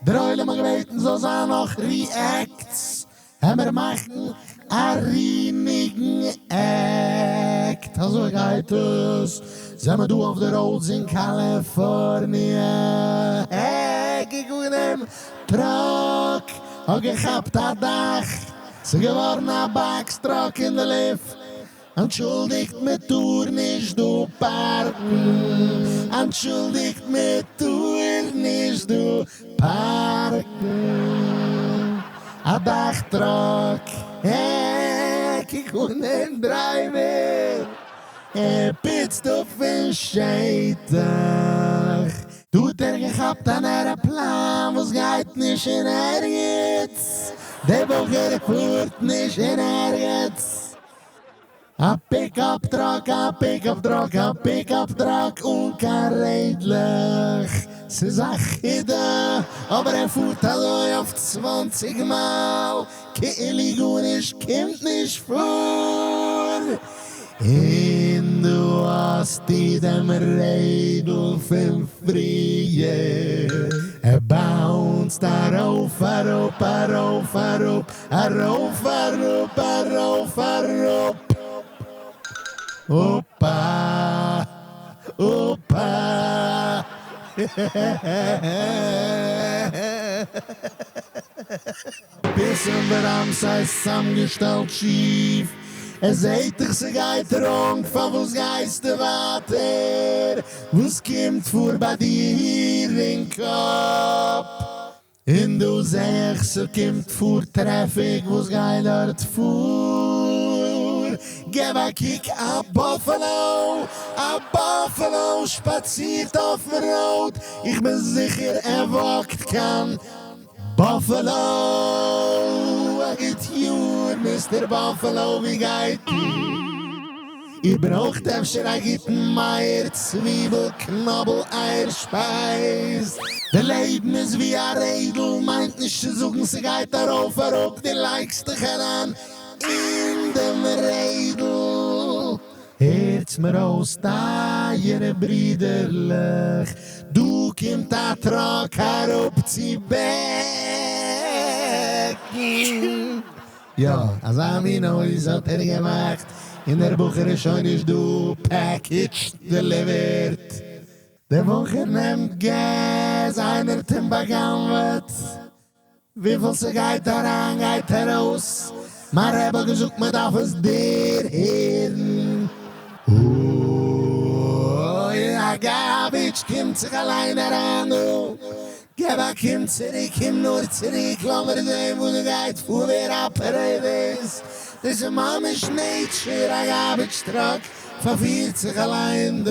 דער עולם האט געבעטן זאל זיין נאך reacts, העמער מאכן א ריניגן act, אזוי גייט עס, זעמער דא אויף די roads אין קאליפארניע, אה, קוק אן דעם truck האט געכאפט א דאך, ס'איז געווארן א box truck אין די לופט. אנטשולדיגט מען טאר נישט דא פארקן, אנטשולדיגט מען טאר נישט דא פארקן, א דאך truck, אה, קוק אן דעם driver, ער פוצט אפ פון שטח, דא האט ער געכאפט אן עראפלאן וואס גייט נישט אין ערגעץ, דער בחור פארט נישט אין ערגעץ. א pickup truck, א pickup truck, א pickup truck אן קיין רעדלעך. ס'איז א חידה, אבער ער פארט אזוי אויף 20 מייל, כאילו גארנישט קומט נישט פאר. און דא האסטו דעם רעדל פון פריער. ער bounce ט ארויף, אראפ, ארויף, אראפ, ארויף, אראפ, ארויף, אראפ. אפא, אפא. ביסן ברמסה איז צוזאמגעשטעלט שיף. ער זעהט דיך ס'גייט wrong, פארוואס גייסטו ווייטער? וואס קומט פאר ביי דיר אין קאפ? און דא זעה איך ס'קומט פאר traffic, וואס גייט דארט פאר? געב א קוק, א buffalo, א buffalo שפאצירט אויפן road, איך בין זיכער ער walk ט קיין באפעלאו. א גוט יאר Mister Buffalo, ווי גייט איר? איר ברויכט אפשר א גוטן מייער צוויבל קנאבל אייער שפייז? די לעבן איז ווי א רעדל, מיינט נישט צו זאגן ס'גייט ארויף אראפ, דו לייגסט דיך אריין אין דעם רעדל. הערטס מיר אויס טייערע ברידערלעך, דא קומט א truck אראפ צו back ן. יא, אזא מין noise האט ער געמאכט, און דער בחור איז שוין נישט דא, package delivered. דער בחור נעמט געז, איינער האט אים בא'גנב'עט. וויפיל ס'גייט אריין גייט ארויס, מיין רבי האט געזאגט מ'דארף עס דערהערן. אוי, א garbage קומט זיך אליין אריין דא, געב א קום צוריק, קום נאר צוריק, לאמיר זעהן וואס דא גייט פאר, ווער operate דאס? דאס איז ממש nature, א garbage truck פארפירט זיך אליין דא.